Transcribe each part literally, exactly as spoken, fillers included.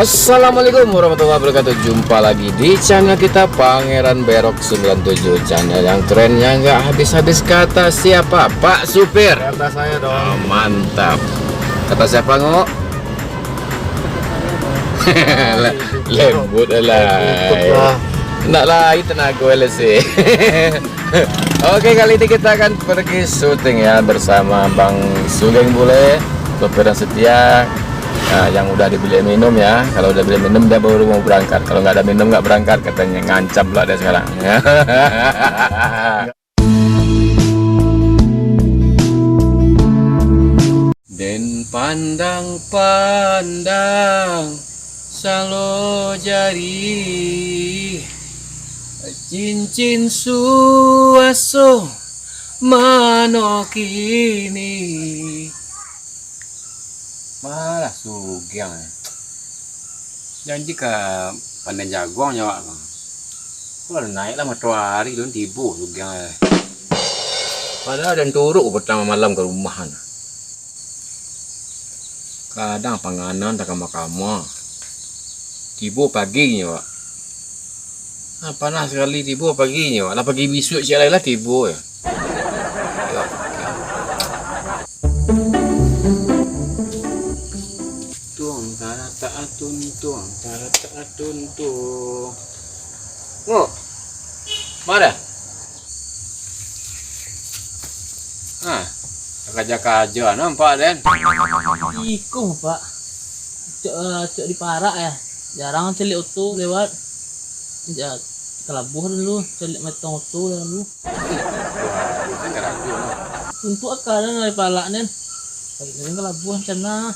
Assalamualaikum warahmatullahi wabarakatuh. Jumpa lagi di channel kita, Pangeran Berok sembilan tujuh, channel yang keren, yang nggak habis-habis kata siapa? Pak Supir. Kata saya dong. Ah, mantap. Kata siapa, Ngok? Lembut lah. Lembut lah. Nak lah, itu tenaga lah sih. Oke, kali ini kita akan pergi syuting ya bersama Bang Sugeng Bule, sopir yang setia, ah, yang udah dibeli minum ya. Kalau udah beli minum, dia baru mau berangkat. Kalau nggak ada minum, nggak berangkat katanya. Ngancam pula dia sekarang. Den pandang-pandang salo jari, cincin suaso mano kini. Malah Sugiang, eh. Janji ka Pandan Jaguang nyo awak ko. Kalau naik lah matoari tu tibo Sugiang, eh. Padahal den turuk patang malam ka rumah, nah. Kadang panganan takama-kama. Tibo pagi nyo, Wak. Ah, panah sakali tibo pagi nyo, Wak. Lah pagi bisuak siap lai lah tibo, yo. Yo. Tung taratak tuntung, taratak tuntung. Ngok. Mara? Ha, kaja-kaja nampak den. Iko, Pak. Cok, eh, cok di parak ya. Jarang caliak oto lewat. Ja, kalabuah dulu, caliak metong oto dulu. Wah, itu kan karajo lah. Tuntuk aka den dari parak den. Bagi den kalabuah macam nah.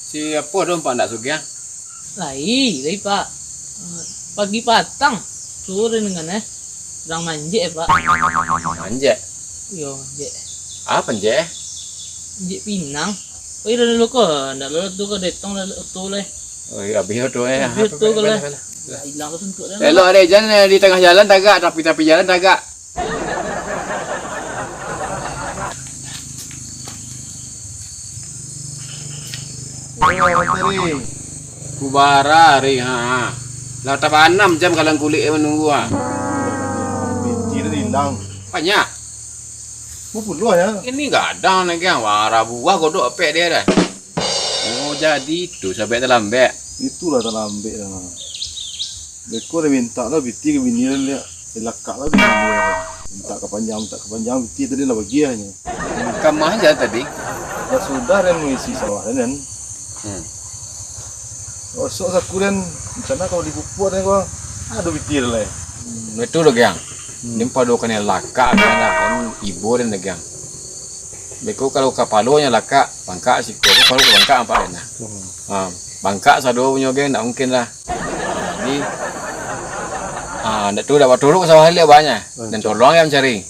Si apo tu nampak ndak Sugiang? Lai, lai, Pak. Eh, pagi patang, sore dengan, eh. Urang manjek, eh, Pak. Manjek? Iyo, manjek. Apo manjek, eh? Manjek pinang. Oh, iyo, dulu ko, ndak lalu tu ko, detong lalu tu lai. Oh, iyo, habis tu, eh. Habis tu ko lai. Ilang tu suntuk dah. Elok deh, jan, eh, di tangah jalan tagak, tapi-tapi jalan tagak. Kubara ari, ha. Lah tabanam jam kalang kulik manunggu, ha. Piti tadi ilang. Banyak. Bapuluah ya. Ini gadang lagi, ha. Wara buah godok apek dia dah. Oh, jadi itu sabab talambek. Itulah talambek lah. Beko dah minta lah piti ka bini dia. Dilakak lah bini dia. Minta ka panjang, minta ka panjang, piti tadi lah bagiahnyo. Kamah aja tadi. Dah sudah den maisi sawah den. Hmm. Osok saku den, rencana kalau dipupuak den ko, ado piti lai. Hmm, itu dah, Gang. Hmm. Den pado kanai lakak, Gang, lah. Kan ibo den, Gang. Beko kalau kapalonyo lakak, bangkak siko, kapalo bangkak nampak den lah. Hmm. Ha, bangkak sado punyo, Gang, ndak mungkin lah. Jadi, ah, ndak tu, ndak baturuk sawah liak banyak. Dan tolong yang mencari.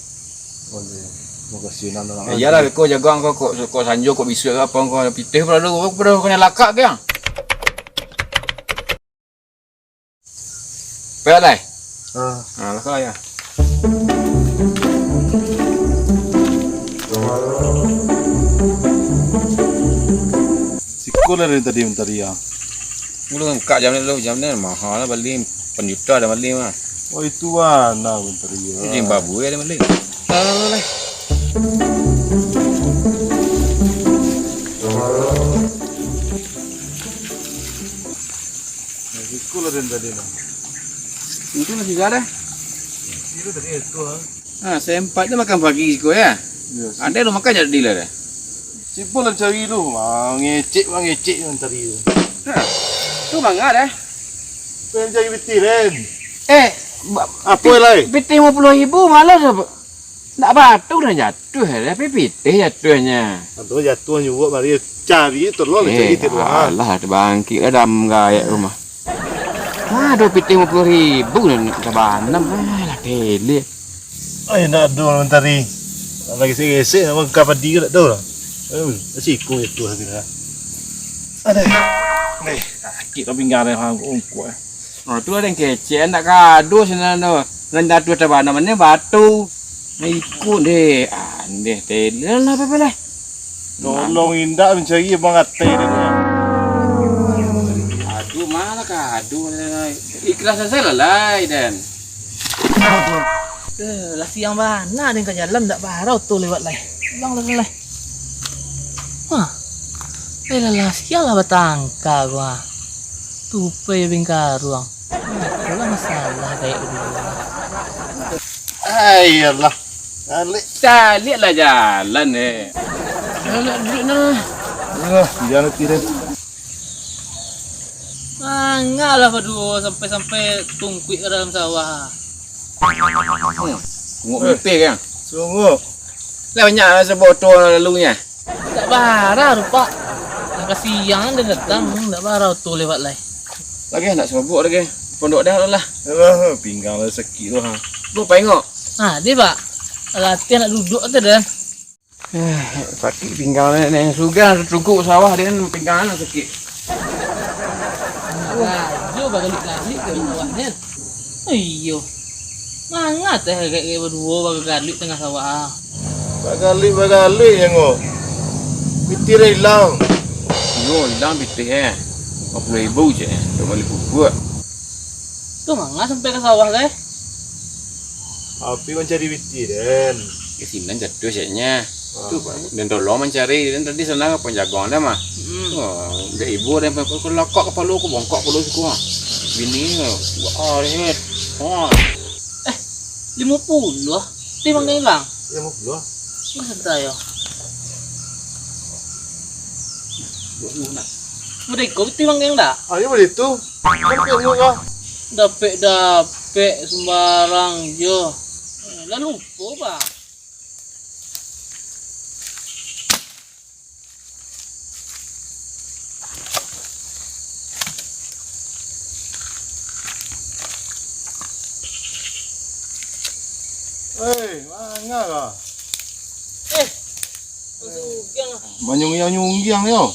Boleh. Makasih, nan, nan. Iyalah, beko jago angko kok, kok sanjo, kok bisuak, apo angko pitih pula dulu, pado kanai lakak, Gang. Payah lai. Ah. Ah, lakak ya. Siko lah dari tadi mencari ya. Dulu kan kak jam ni dulu, jam ni mahal lah bali, lapan juta dah bali mah. Oh, itu mana menteri ya? Di Zimbabwe ada bali. Lah, lah, lah, lah. Nah, siko lah dari tadi lah. Itu masih ada. Itu tadi itu ah. Ah, sempat dia makan pagi siko ya. Iya, sih. Ada lu makan jadi lah dah. Sibuk lah cari lu. Mangecek, mangecek yang tadi tu. Ha. Tu manga dah. Pengen cari piti, Ren. Eh, ba-, Apa pi-, lai? Piti lima puluh ribu malah dah. Ndak batu dah jatuh, tapi pitih jatuhnyo. Atau jatuh nyuwak mari cari telur, eh, cari telur. Alah, terbangkit lah dam gaek rumah. Aduh, pitih lima puluh ribu nan ka banam. Alah, tele. Ai, nak ado mentari. Nak gesek-gesek, nak makan padi ke tak tahu lah. Eh, siku itu hati dah. Aduh. Eh, sakit lah pinggang dah, ungkuk, eh. Oh, tu lah den kecek, ndak kado sinan tu. Nan jatuah tabanam ni batu. Nah, ikut deh. Andeh, tele lah, apa-apa lah. Tolong indak mencari abang atai dia ni. Aduh, Mak. Alah, kado, lai. Ikhlas sajo lah, lai, Den. Eh, lah siang bana, Den, ka jalan, ndak bara oto lewat, lai. Pulang lah, lai. Hah. Eh, lah, lah, sialah batangka gua. Tupai bingkaruang. Itulah masalah gaek dulu. Ai, Allah. Caliak. Caliaklah jalan, eh. Alah, duduak nah. Alah, jalan kiri. Mangalah baduo sampai-sampai tungkuik ka dalam sawah. Hmm, sungguak mimpi kan? Sungguak. Lah banyak lah sebotol lalu nya. Tak bara tu, Pak. Lah kasiang dia datang, tak bara tu lewat lai. Lagi nak sibuk lagi. Pondok dah lah. Alah, pinggang lah sakit tu, ha. Bo, pai ngok. Ha, dia, Pak. Latihan nak duduk tu dah. Eh, sakik pinggang ni, ni. Sudah cukup sawah dia ni, pinggang ni sakit. Rajo bagalik-galik ka sawah ni. Iyo. Manga teh agak-agak baduo bagalik tangah sawah. Bagalik-bagalik je ngok. Pitih dah ilang. Iyo, ilang pitih eh. Lima puluh ribu je. Dak bali pupuak. Tu manga sampai ka sawah teh? Api mancari pitih den. Ka sinan jatuah ceknyo. Ah. Tu, den tolong mancari, den tadi sanang panjagoan den mah. Hmm. Oh, dak ibo den, kok lakak kapalo, kok bongkok kapalo siko. Bini, wah, rehet. Wah. Eh, limo puluah. Ti mangga ilang. Limo puluah. Ini santai yo. Dua puluah nak. Merdeka betul mangga ilang dak? Ah, iyo boleh tu. Kan penuh lah. Dapek-dapek sembarang jo. Eh, lah lupo, Bang. Hei, manga kah? Eh, manyunggiang-nyunggiang yo.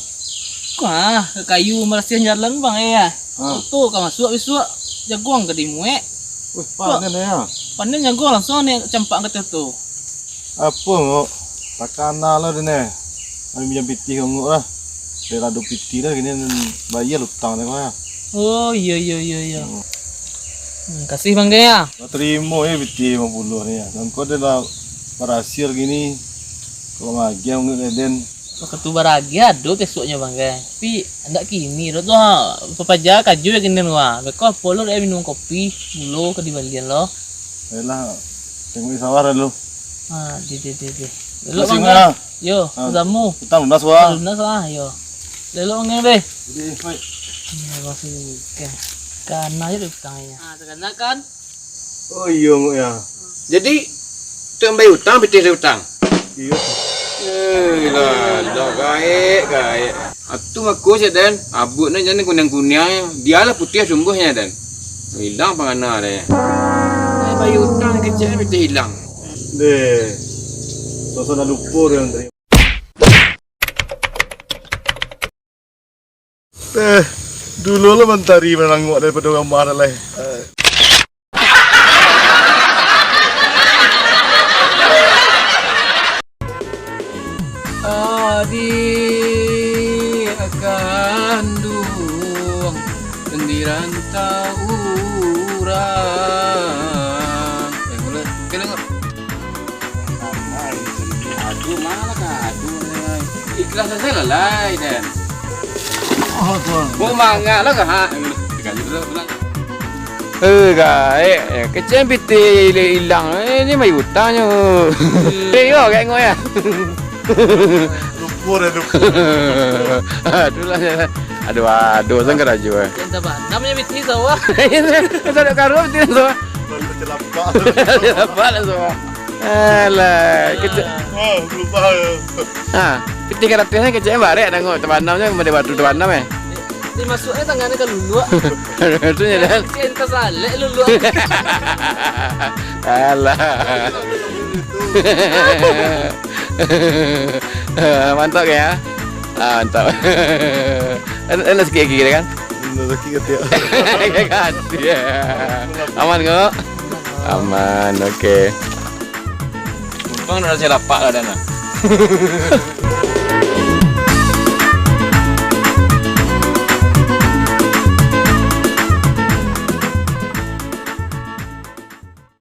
Kah, ka kayu marasian jalan, Bang, eh, ya. Ha. Oto ka masuak bisuak, jaguang ka dimuek. Wih, panen, ya. Panen jaguang langsuang ni campak ka oto. Apo, Ngok? Takana lah den, eh. Kami minjam pitih ka Ngok lah. Dek lah ado pitih lah, kini bayia utang den lah. Oh, iyo, iyo, iyo, iyo. Hmm. Hmm, kasih, Bang, ya. Lah tarimo yo pitih limo puluah ni, ya. Sangko den lah barasiah kini. Kok magiah Ngok den. Wakatu baragiah ado besoknyo, Bang, kan. Tapi, ndak kini doh tu, ha. Papaja kajo kini tu, ha. Beko apo lo, dek minum kopi, gulo ka dibalian lo. Ayolah, tengok di sawah dulu. Ha, di, di, di, di. Elok, Bang, kan. Yo, ha, utang lunas, Bang. Utang lunas, ha, yo. Elok, Bang, deh. Jadi, baik. Yo, masih kan. Kana je deh utangnya. Ha, takana kan? Oh, iyo, Ngok, ya. Jadi, tu yang bayar utang, pitih utang? Iyo. Eh, lah, lah, gaek, gaek. Atu mako sia den, abuak ni jan kuniang-kuniang, dia lah putiah sungguahnya den. Ilang pangana deh. Eh, bayar utang kecek, pitih ilang. Deh, sosok nak lupo deh, Andre. Eh, dulu lah mantari mananguak daripado gambar lah. Eh. Adik kanduang, di rantau urang. Eh, mula, kena ngap. Aduh, mana kah? Aduh, ikhlas sajo lah, lai, den. Oh, tuan. Mau mangga lah kah? Ha? Sekali dulu, bilang. Eh, gaek. Eh, kecek pitih ilang. Eh, ni mai utangnyo. Eh, yo, gaek ngok ya. Lupo dah, lupo. Aduh lah, ya. Aduh, aduh, sang karajo, eh. Yang tak pandang punya pitih sawah. Yang tak ada karuan pitih sawah. Lalu celapak. Celapak lah sawah. Alah, kecek. Oh, lupa. Ha, pitih karatinyo kecek barek dah ngok, tabanamnyo model batu tabanam, eh. Dimasuaknyo tangannya ka luluak. Tu nya, Dan. Kecek entah salek luluak. Alah. Mantap ya? Ah, mantap. En-, enak sikit gigi dia kan? Enak sikit ketiak. Ketiak. Aman kok? Aman, oke. Untung dah saya lapak lah, Dan, lah.